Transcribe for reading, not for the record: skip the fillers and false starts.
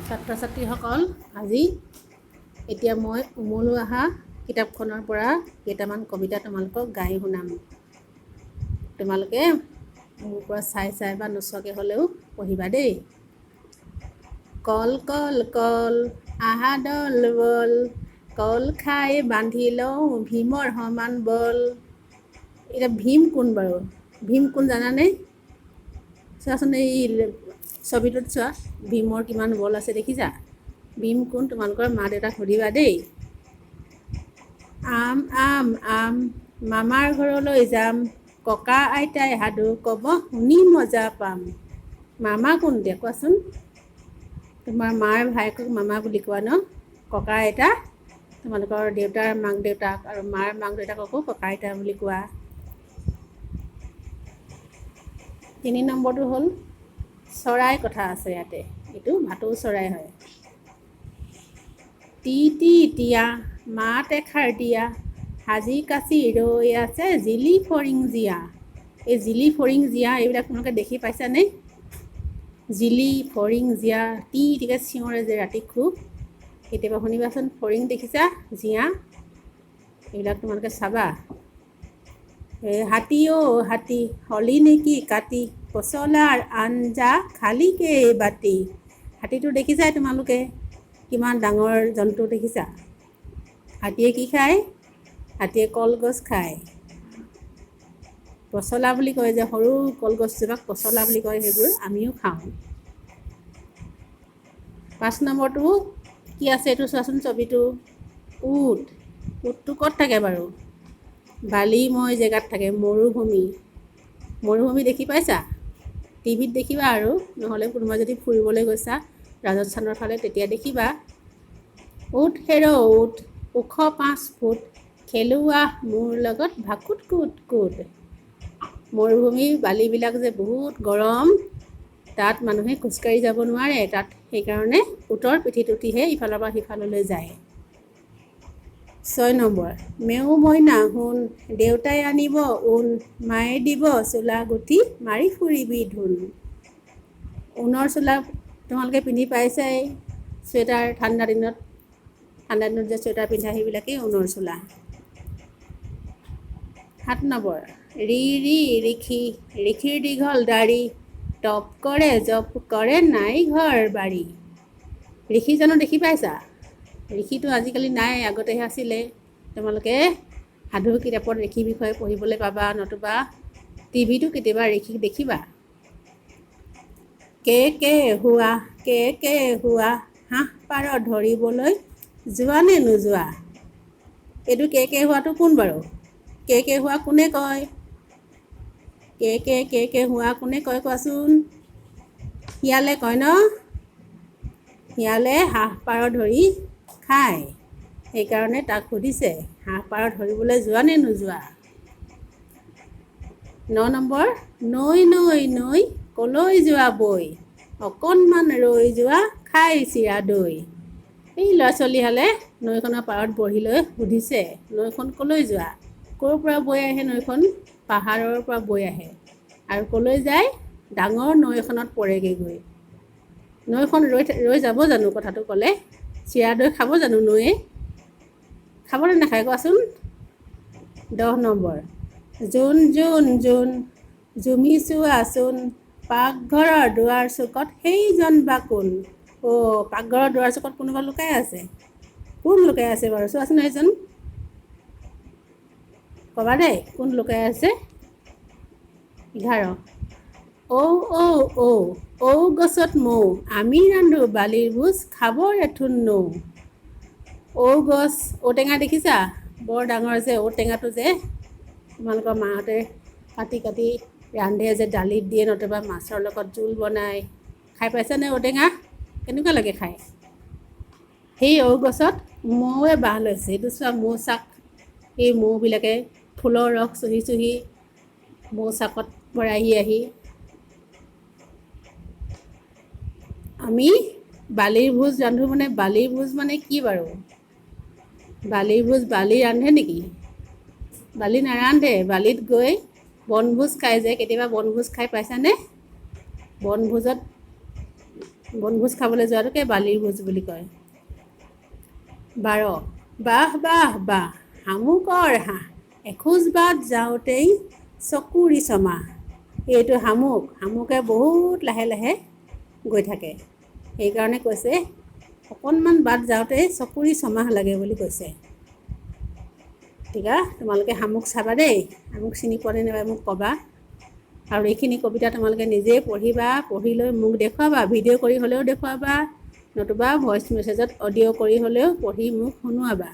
ছাত্ৰ ছাত্ৰীসকল, আজি এতিয়া মই উমলো আহা কিতাপখনৰ পৰা কেইটামান কবিতা তোমালোকক গাই শুনাম। তোমালোকে মোৰ পৰা চাই চাই বা নোচোৱাকৈ হ'লেও পঢ়িবা দেই। কল কল কল আহা দল বল, কল খাই বান্ধি লওঁ ভীমৰ সমান বল। এতিয়া ভীম কোন বাৰু? ভীম কোন জানানে? চোৱাচোন, এই ছবিটোত চোৱা, ভীমৰ কিমান বল আছে দেখিছা? ভীম কোন তোমালোকৰ মা দেউতাক সুধিবা দেই। আম আম আম মামাৰ ঘৰলৈ যাম, ককা আইতাই সাধু ক'ব শুনি মজা পাম। মামা কোন দিয়া কোৱাচোন? তোমাৰ মাৰ ভায়েকক মামা বুলি কোৱা ন? ককা আইতা তোমালোকৰ দেউতাৰ মাক দেউতাক আৰু মাৰ মাক দেউতাককো ককা আইতা বুলি কোৱা। 3 নম্বৰটো হ'ল চৰাই কথা আছে ইয়াতে, এইটো ভাটৌ চৰাই হয়। টি টি টিয়া মাত এষাৰ দিয়া, সাজি কাচি ৰৈ আছে জিলি ফৰিং জীয়া। এই জিলি ফৰিং জীয়া এইবিলাক তোমালোকে দেখি পাইছানে? জিলি ফৰিং জীয়া টি টিকে চিঞৰে যে ৰাতি খুব, কেতিয়াবা শুনিবাচোন। ফৰিং দেখিছা, জীয়া, এইবিলাক তোমালোকে চাবা। এই হাতী অ' হাতী হলি নেকি কাটি, পচলাৰ আঞ্জা খালি কেইবাটি। হাতীটো দেখিছাই তোমালোকে, কিমান ডাঙৰ জন্তু দেখিছা। হাতীয়ে কি খায়? হাতীয়ে কলগছ খায়। পচলা বুলি কয় যে, সৰু কলগছজোপাক পচলা বুলি কয়, সেইবোৰ আমিও খাওঁ। 5 নম্বৰটো কি আছে এইটো চোৱাচোন ছবিটো। উট। উটটো ক'ত থাকে বাৰু? বালিময় জেগাত থাকে, মৰুভূমি। মৰুভূমি দেখি পাইছা? টিভিত দেখিবা আৰু, নহ'লে কোনোবা যদি ফুৰিবলৈ গৈছা ৰাজস্থানৰ ফালে তেতিয়া দেখিবা। উট হেৰ উট, ওখ 5 ফুট, খেলোৱা মোৰ লগত ভাকুট কুট কুট। মৰুভূমি বালিবিলাক যে বহুত গৰম, তাত মানুহে খোজকাঢ়ি যাব নোৱাৰে, তাত সেইকাৰণে উটৰ পিঠিত উঠিহে ইফালৰ পৰা সিফাললৈ যায়। 6 নম্বৰ, মেও মইনা শুন, দেউতাই আনিব ঊণ, মায়ে দিব চোলা গুঠি, মাৰি ফুৰিবি ধুন। ঊণৰ চোলা তোমালোকে পিন্ধি পাইছাই, চুৱেটাৰ ঠাণ্ডা দিনত, ঠাণ্ডা দিনত যে চুৱেটাৰ পিন্ধা সেইবিলাকেই ঊণৰ চোলা। 7 নম্বৰ, ৰি ৰি ঋষি, ঋষিৰ দীঘল দাড়ি, তপ কৰে জপ কৰে নাই ঘৰ বাৰী। ঋষি জানো দেখি পাইছা? ঋষিটো আজিকালি নাই, আগতেহে আছিলে। তোমালোকে সাধু কিতাপত ঋষিৰ বিষয়ে পঢ়িবলৈ পাবা, নতুবা টিভিতো কেতিয়াবা ঋষিক দেখিবা। কে কে হোৱা, কে কে হোৱা, হাঁহ পাৰ ধৰিবলৈ যোৱা নে নোযোৱা? এইটো কে কে হোৱাটো কোন বাৰু? কে কে হোৱা কোনে কয়? কে কে কে কে হোৱা কোনে কয় কোৱাচোন? শিয়ালে কয় ন? শিয়ালে হাঁহ পাৰ ধৰি খায়, সেইকাৰণে তাক সুধিছে হাঁহ পাৰ ধৰিবলৈ যোৱা নে নোযোৱা। 9 নম্বৰ, নৈ নৈ নৈ কলৈ যোৱা বৈ, অকণমান ৰৈ যোৱা খাই চিৰা দৈ। এই ল'ৰা ছোৱালীহালে নৈখনৰ পাৰত বহি লৈ সুধিছে নৈখন কলৈ যোৱা, ক'ৰ পৰা বৈ আহে নৈখন? পাহাৰৰ পৰা বৈ আহে আৰু কলৈ যায়? ডাঙৰ নৈ এখনত পৰেগৈ গৈ। নৈখন ৰৈ যাব জানো? কথাটো ক'লে চিৰা দৈ খাব জানো নৈয়ে? খাবনে নাখায় কোৱাচোন? 10 নম্বৰ, জোন জোন জোন জুমি চোৱাচোন, পাকঘৰৰ দুৱাৰ চুকত সেইজন বা কোন? অ' পাকঘৰৰ দুৱাৰ চুকত কোনোবা লুকাই আছে। কোন লুকাই আছে বাৰু চোৱাচোন সেইজন, ক'বা দেই কোন লুকাই আছে। 11, ঔ ঔ ঔ ঔ গছত মৌ, আমি ৰান্ধো বালিৰ ভোজ খাব এথোন নৌ। ঔ গছ, ঔটেঙা দেখিছা? বৰ ডাঙৰ যে ঔটেঙাটো যে তোমালোকৰ মাহঁতে কাটি কাটি ৰান্ধে যে, দালিত দিয়ে নতুবা মাছৰ লগত জোল বনায়। খাই পাইছানে ঔটেঙা? কেনেকুৱা লাগে খাই? সেই ঔ গছত মৌৱে বাহ লৈছে। এইটো চোৱা মৌচাক, এই মৌবিলাকে ফুলৰ ৰস চুহি চুহি মৌচাকত ভৰাইহি আহি। আমি বালিৰ ভোজ ৰান্ধো মানে বালিৰ ভোজ মানে কি বাৰু? বালিৰ ভোজ বালি ৰান্ধে নেকি? বালি নাৰান্ধে। বালিত গৈ বনভোজ খাই যে, কেতিয়াবা বনভোজ খাই পাইছানে? বনভোজত বনভোজ খাবলৈ যোৱাটোকে বালিৰ ভোজ বুলি কয়। 12। বাহ বাহ বাহ শামুকৰ হাঁহ, এখোজ বাট যাওঁতেই চকুৰি ছমাহ। এইটো শামুক। শামুকে বহুত লাহে লাহে গৈ থাকে, সেইকাৰণে কৈছে অকণমান বাট যাওঁতেই চকুৰি ছমাহ লাগে বুলি কৈছে। ঠিক আছে, তোমালোকে শামুক চাবা দেই। শামুক চিনি পোৱা নে নাপায় মোক ক'বা। আৰু এইখিনি কবিতা তোমালোকে নিজেই পঢ়িবা, পঢ়ি লৈ মোক দেখুৱাবা, ভিডিঅ' কৰি হ'লেও দেখুৱাবা, নতুবা ভইচ মেছেজত অডিঅ' কৰি হ'লেও পঢ়ি মোক শুনোৱাবা।